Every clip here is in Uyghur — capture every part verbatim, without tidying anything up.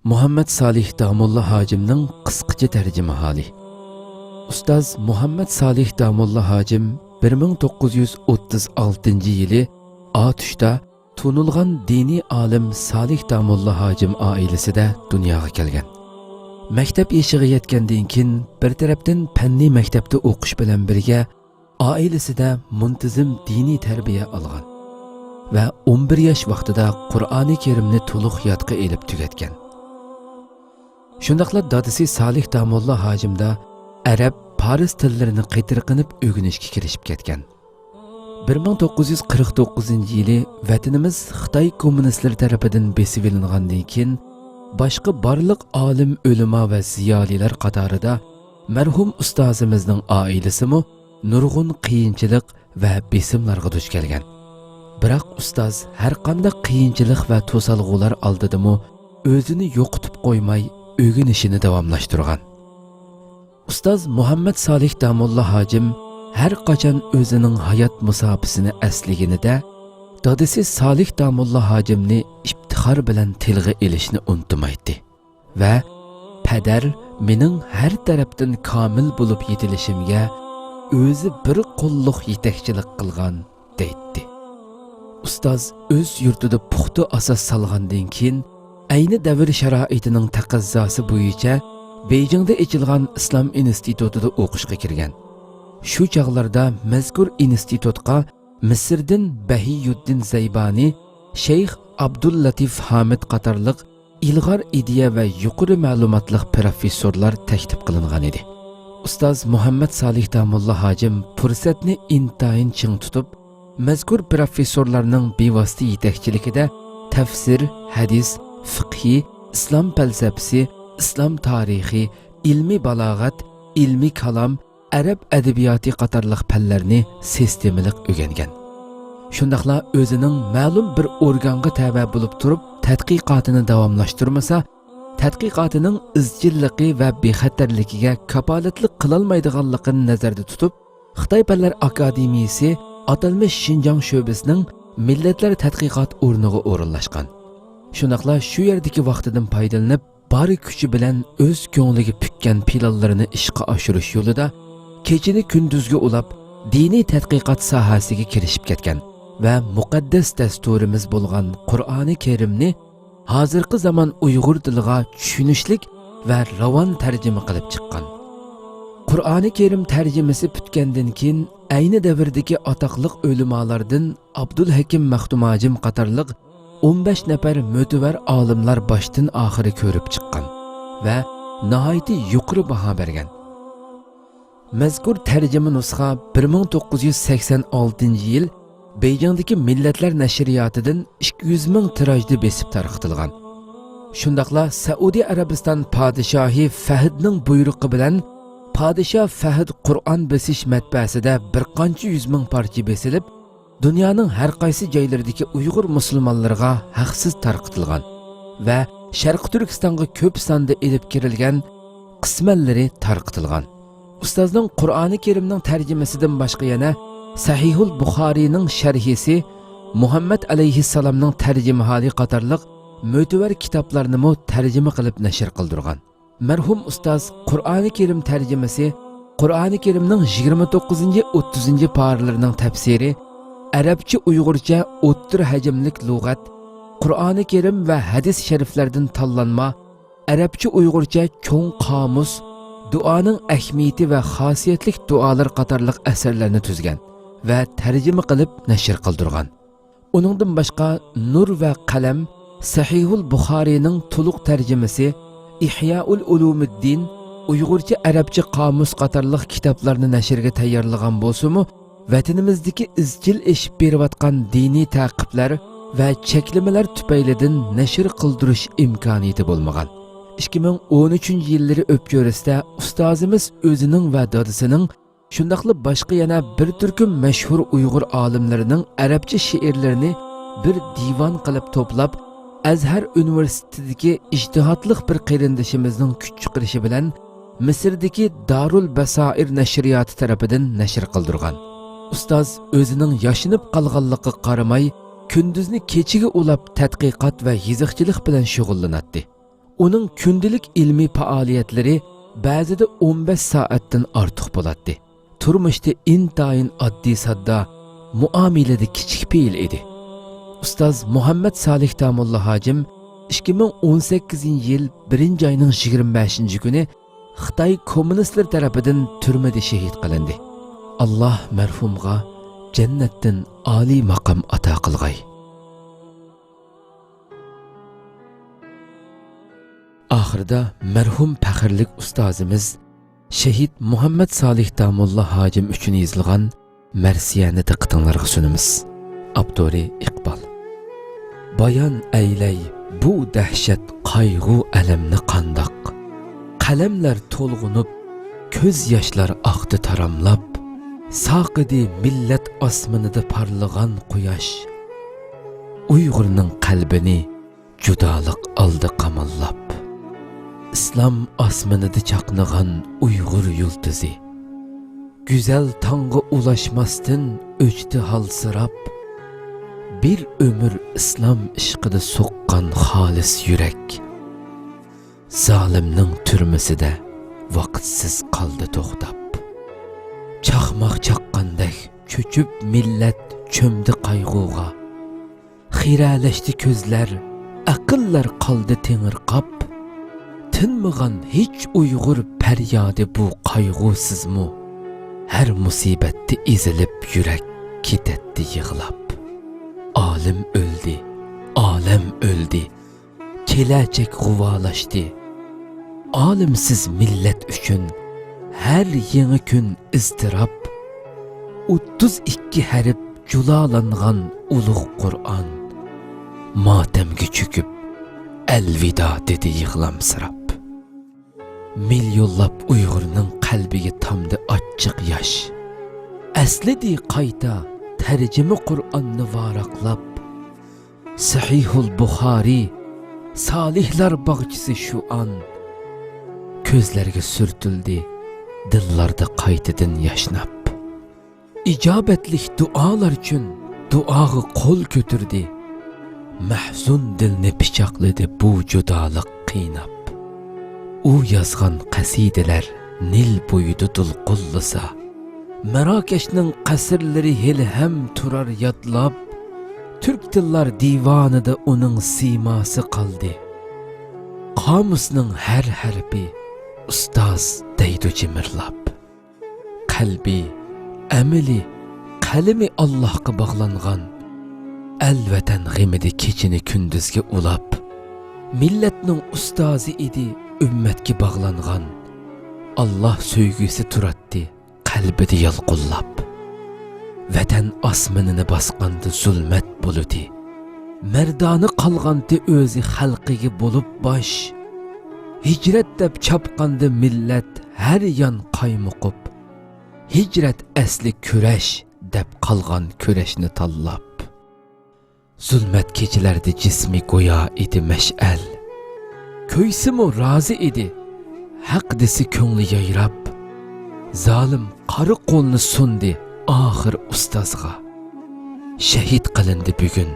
مۇھەممەد سالىھ داموللا ھاجىمنىڭ قىسقىچە تەرجىمىھالى. ئۇستاز مۇھەممەد سالىھ داموللا ھاجىم بىر مىڭ توققۇز يۈز ئوتتۇز ئالتىنچى يىلى ئاتۇشتا تونۇلغان دىنىي ئالىم سالىھ داموللا ھاجىم ئائىلىسىدە دۇنياغا كەلگەن. مەكتەپ يېشىغا يەتكەندىن كېيىن، بىر تەرەپتىن پەننىي مەكتەپتە ئوقۇش بىلەن بىرگە، ئائىلىسىدە مۇنتىزىم دىنىي تەربىيە ئالغان ۋە ئون بىر ياش ۋاقتىدا قۇرئانى كەرىمنى تولۇق يادقا ئېلىپ تۈگەتكەن. شۇنداقلا دادىسى سالىھ داموللا ھاجىمدا ئەرەب، پارس تىللىرىنى قېتىرقىنىپ ئۆگىنىشكە كىرىشىپ كەتكەن. بىر مىڭ توققۇز يۈز قىرىق توققۇزىنچى يىلى ۋەتىنىمىز خىتاي كوممۇنىستلىرى تەرىپىدىن بېسىۋېلىنغاندىن كېيىن، باشقا بارلىق ئالىم، ئۆلىما ۋە زىيالىيلار قاتارىدا مەرھۇم ئۇستازىمىزنىڭ ئائىلىسىمۇ نۇرغۇن قىيىنچىلىق ۋە بېسىملارغا دۇچ كەلگەن. بىراق ئۇستاز ھەرقانداق قىيىنچىلىق ۋە توسالغۇلار ئالدىدىمۇ ئۆزىنى يوقىتىپ قويماي، ئۆگىنىشىنى داۋاملاشتۇرغان. ئۇستاز مۇھەممەد سالىھ داموللا ھاجىم ھەر قاچان ئۆزىنىڭ ھايات مۇساپىسىنى ئەسلىگىنىدە، دادىسى سالىھ داموللا ھاجىمنى ئىپتىخار بىلەن تىلغا ئېلىشنى ئۇنتۇمايتتى ۋە «پەدەر مېنىڭ ھەر تەرەپتىن كامىل بولۇپ يېتىلىشىمگە ئۆزى بىر قوللۇق يېتەكچىلىك قىلغان» دەيتتى. ئۇستاز ئۆز يۇرتىدا پۇختا ئاساس سالغاندىن كېيىن، ئەينى دەۋر شارائىتىنىڭ تەقەززاسى بويىچە بېيجىڭدا ئېچىلغان ئىسلام ئىنستىتۇتىدا ئوقۇشقا كىرگەن. شۇ چاغلاردا مەزكۇر ئىنستىتۇتقا مىسىردىن بەھىيۇددىن زەيبانى، شەيخ ئابدۇللاتىف ھامىد قاتارلىق ئىلغار ئىدىيە ۋە يۇقىرى مەلۇماتلىق پىروفېسسورلار تەكلىپ قىلىنغان ئىدى. ئۇستاز مۇھەممەد سالىھ داموللا ھاجىم پۇرسەتنى ئىنتايىن چىڭ تۇتۇپ، مەزكۇر پىروفېسسورلارنىڭ بىۋاسىتە يېتەكچىلىكىدە تەفسىر، ھەدىس، فىقھى، ئىسلام پەلسەپىسى، ئىسلام تارىخى، ئىلمىي بالاغەت، ئىلمىي كالام، ئەرەب ئەدەبىياتى قاتارلىق پەنلەرنى سىستېمىلىق ئۆگەنگەن. شۇنداقلا ئۆزىنىڭ مەلۇم بىر ئورگانغا تەۋە بولۇپ تۇرۇپ تەتقىقاتىنى داۋاملاشتۇرمىسا، تەتقىقاتىنىڭ ئىزچىللىقى ۋە بىخەتەرلىكىگە كاپالەتلىك قىلالمايدىغانلىقىنى نەزەردە تۇتۇپ، خىتاي پەنلەر ئاكادېمىيىسى ئاتالمىش شىنجاڭ شۆبىسىنىڭ مىللەتلەر تەتقىقات ئورنىغا ئورۇنلاشقان. شۇنداقلا شۇ يەردىكى ۋاقتىدىن پايدىلىنىپ، بار كۈچى بىلەن ئۆز كۆڭلىگە پۈككەن پىلانلىرىنى ئىشقا ئاشۇرۇش يولىدا كېچىنى كۈندۈزگە ئۇلاپ، دىنىي تەتقىقات ساھەسىگە كىرىشىپ كەتكەن ۋە مۇقەددەس دەستۇرىمىز بولغان قۇرئانى كەرىمنى ھازىرقى زامان ئۇيغۇر تىلىغا چۈشىنىشلىك ۋە راۋان تەرجىمە قىلىپ چىققان. قۇرئانى كەرىم تەرجىمىسى پۈتكەندىن كېيىن، ئەينى دەۋردىكى ئاتاقلىق ئۆلىمالاردىن ئابدۇلھەكىم مەختۇمھاجىم قاتارلىق ئون بەش نەپەر مۆتىۋەر ئالىملار باشتىن ئاخىرى كۆرۈپ چىققان ۋە ناھايىتى يۇقىرى باھا بەرگەن. مەزكۇر تەرجىمە نۇسخا بىر مىڭ توققۇز يۈز سەكسەن ئالتىنچى يىل بېيجىڭدىكى مىللەتلەر نەشرىياتىدىن ئىككى يۈز مىڭ تىراژدا بېسىپ تارقىتىلغان. شۇنداقلا سەئۇدى ئەرەبىستان پادىشاھى فەھدنىڭ بۇيرۇقى بىلەن پادىشاھ فەھد قۇرئان بېسىش مەتبەسىدە بىر قانچە يۈز مىڭ پارچە بېسىلىپ، دۇنيانىڭ ھەر قايسى جايلىرىدىكى ئۇيغۇر مۇسۇلمانلىرىغا ھەقسىز تارقىتىلغان ۋە شەرقىي تۈركىستانغا كۆپ ساندا ئېلىپ كىرىلگەن قىسمەنلىرى تارقىتىلغان. ئۇستازنىڭ قۇرئانى كەرىمنىڭ تەرجىمىسىدىن باشقا يەنە سەھىھۇل بۇخارىينىڭ شەرھىسى مۇھەممەد ئەلەيھىسسالامنىڭ تەرجىمىھالى قاتارلىق مۆتىۋەر كىتابلارنىمۇ تەرجىمە قىلىپ نەشر قىلدۇرغان. مەرھۇم ئۇستاز قۇرئانى كەرىم تەرجىمىسى، قۇرئانى كەرىمنىڭ يىگىرمە توققۇزىنچى، ئوتتۇزىنچى پارىلىرىنىڭ تەپسىرى، ئەرەبچە ئۇيغۇرچە ئوتتۇرا ھەجىملىك لۇغەت، قۇرئانى كەرىم ۋە ھەدىس شەرىفلەردىن تاللانما، ئەرەبچە ئۇيغۇرچە چوڭ قامۇس، دۇئانىڭ ئەھمىيىتى ۋە خاسىيەتلىك دۇئالار قاتارلىق ئەسەرلەرنى تۈزگەن ۋە تەرجىمە قىلىپ نەشر قىلدۇرغان. ئۇنىڭدىن باشقا نۇر ۋە قەلەم، سەھىھۇل بۇخارىينىڭ تولۇق تەرجىمىسى، ئىھيائۇل ئۇلۇمىددىن، ئۇيغۇرچە ئەرەبچە قامۇس قاتارلىق كىتابلارنى نەشرگە تەييارلىغان بولسىمۇ، ۋەتىنىمىزدىكى ئىزچىل ئېشىپ بېرىۋاتقان دىنىي تەقىبلەر ۋە چەكلىمىلەر تۈپەيلىدىن نەشر قىلدۇرۇش ئىمكانىيىتى بولمىغان. ئىككى مىڭ ئون ئۈچىنچى يىللىرى ئۆپچۆرىسىدە ئۇستازىمىز ئۆزىنىڭ ۋە دادىسىنىڭ، شۇنداقلا باشقا يەنە بىر تۈركۈم مەشھۇر ئۇيغۇر ئالىملىرىنىڭ ئەرەبچە شېئىرلىرىنى بىر دىۋان قىلىپ توپلاپ، ئەزھەر ئۇنىۋېرسىتېتىدىكى ئىجتىھاتلىق بىر قېرىندىشىمىزنىڭ كۈچ چىقىرىشى بىلەن مىسىردىكى دارۇل بەسائىر نەشرىياتى تەرىپىدىن نەشر قىلدۇرغان. ئۇستاز ئۆزىنىڭ ياشىنىپ قالغانلىقىغا قارىماي، كۈندۈزنى كېچىگە ئۇلاپ تەتقىقات ۋە يېزىقچىلىق بىلەن شۇغۇللىناتتى. ئۇنىڭ كۈندىلىك ئىلمىي پائالىيەتلىرى بەزىدە ئون بەش سائەتتىن ئارتۇق بولاتتى. تۇرمۇشتا ئىنتايىن ئاددىي-ساددا، مۇئامىلىدە كىچىك پېئىل ئىدى. ئۇستاز مۇھەممەد سالىھ داموللا ھاجىم ئىككى مىڭ ئون سەككىزىنچى يىل بىرىنچى ئاينىڭ يىگىرمە بەشىنچى كۈنى خىتاي كوممۇنىستلىرى تەرىپىدىن تۈرمىدە شېھىت قىلىندى. ئاللاھ مەرھۇمغا جەننەتتىن ئالىي ماقام ئاتا قىلغاي. ئاخىرىدا مەرھۇم پەخىرلىك ئۇستازىمىز شېھىت مۇھەممەد سالىھ داموللا ھاجىم ئۈچۈن يېزىلغان مەرسىيەنى دىققىتىڭلارغا سۇنىمىز. ئاپتورى ئىقبال. بايان ئەيلەي بۇ دەھشەت قايغۇ ئەلەمنى قانداق؟ قەلەملەر تولغىنىپ، كۆز ياشلار ئاقتى تاراملاپ، ساقىدى مىللەت ئاسمىنىدا پارلىغان قۇياش. ئۇيغۇرنىڭ قەلبىنى جۇدالىق ئالدى قاماللاپ. ئىسلام ئاسمىنىدا چاقنىغان ئۇيغۇر يۇلتۇزى گۈزەل تاڭغا ئۇلاشماستىن ئۆچتى ھالسىراپ. بىر ئۆمۈر ئىسلام ئىشقىدا سوققان خالىس يۈرەك زالىمنىڭ تۈرمىسىدە ۋاقىتسىز قالدى توختاپ. چاقماق چاققاندەك چۆچۈپ مىللەت چۆمدى قايغۇغا. خىرەلەشتى كۆزلەر، ئەقىللەر قالدى تېڭىرقاپ. تىنمىغان ھېچ ئۇيغۇر پەريادى بۇ قايغۇسىزمۇ؟ ھەر مۇسىبەتتە ئېزىلىپ يۈرەك كېتەتتى يىغلاپ. ئالىم ئۆلدى، ئالەم ئۆلدى، كېلەچەك غۇۋالاشتى. ئالىمسىز مىللەت ئۈچۈن ھەر يېڭى كۈن ئىزتىراپ. ئوتتۇز ئىككى ھەرپ جۇلالانغان ئۇلۇغ قۇرئان ماتەمگە چۆكۈپ، ئەلۋىدا دېدى يىغلامسىراپ. مىليونلاپ ئۇيغۇرنىڭ قەلبىگە تامدى ئاچچىق ياش. ئەسلىدى قايتا تەرجىمە قۇرئاننى ۋاراقلاپ. سەھىھۇل بۇخارى، سالىھلار باغچىسى شۇ ئان. كۆزلەرگە سۈرتۈلدى، دىللاردا قايتىدىن ياشناپ. ئىجابەتلىك دۇئالار ئۈچۈن دۇئاغا قول كۆتۈردى. مەھزۇن دىلنى پىچاقلىدى بۇ جۇدالىق قىيناپ. ئۇ يازغان قەسىدىلەر نىل بويىدا دولقۇنلىسا، مەراكەشنىڭ قەسىرلىرى ھېلىھەم تۇرار يادلاپ. تۈرك تىللار دىۋانىدا ئۇنىڭ سىيماسى قالدى. قامۇسنىڭ ھەر ھەرپى ئۇستاز دەيدۇ جىمىرلاپ. قەلبى، ئەمىلى، قەلىمى ئاللاھقا باغلانغان، ئەل ۋەتەن غېمىدە كېچىنى كۈندۈزگە ئۇلاپ، مىللەتنىڭ ئۇستازى ئىدى ئۈممەتكە باغلانغان. ئاللاھ سۆيگۈسى تۇراتتى قەلبىدە يالقۇنلاپ. ۋەتەن ئاسمىنىنى باسقاندا زۇلمەت بۇلۇتى، مەردانە قالغانتى ئۆزى خەلقىگە بولۇپ باش. ھىجرەت دەپ چاپقاندا مىللەت ھەر يان قايمۇقۇپ، ھىجرەت ئەسلى كۈرەش دەپ قالغان كۈرەشنى تاللاپ. زۇلمەت كېچىلەردە جىسمى گويا ئىدى مەشئەل. كۆيسىمۇ رازى ئىدى، ھەق دېسە كۆڭلى يايراپ. زالىم قارا قولنى سۇندى ئاخىر ئۇستازغا. شەھىد قىلىندى بۈگۈن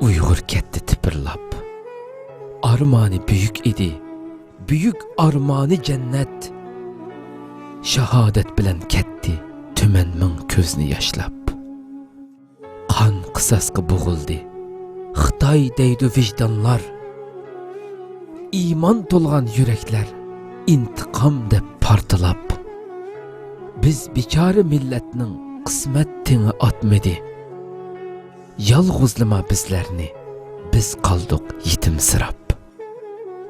ئۇيغۇر كەتتى تىپىرلاپ. ئارمانى بۈيۈك ئىدى، بۈيۈك ئارمانى جەننەت. شاھادەت بىلەن كەتتى تۈمەن مىڭ كۆزنى ياشلاپ. قان قىساسقا بوغۇلدى خىتاي دەيدۇ ۋىجدانلار. ئىمان تولغان يۈرەكلەر ئىنتىقام دەپ پارتلاپ. بىز بىچارە مىللەتنىڭ قىسمەت تېڭى ئاتمىدى. يالغۇزلىما بىزلەرنى، بىز قالدۇق يېتىمسىراپ.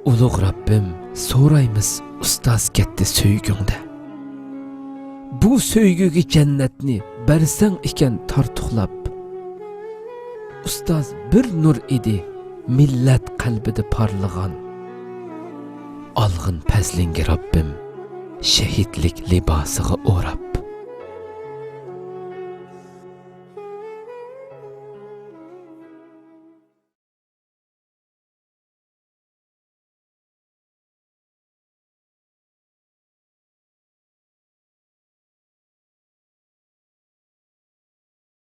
ئۇلۇغ رەببىم، سورايمىز ئۇستاز كەتتى سۆيگۈڭدە. بۇ سۆيگۈگە جەننەتنى بەرسەڭ ئىكەن تارتۇقلاپ. ئۇستاز بىر نۇر ئىدى مىللەت قەلبىدە پارلىغان. ئالغىن پەزلىڭگە رەببىم، شەھىدلىك لىباسىغا ئوراپ.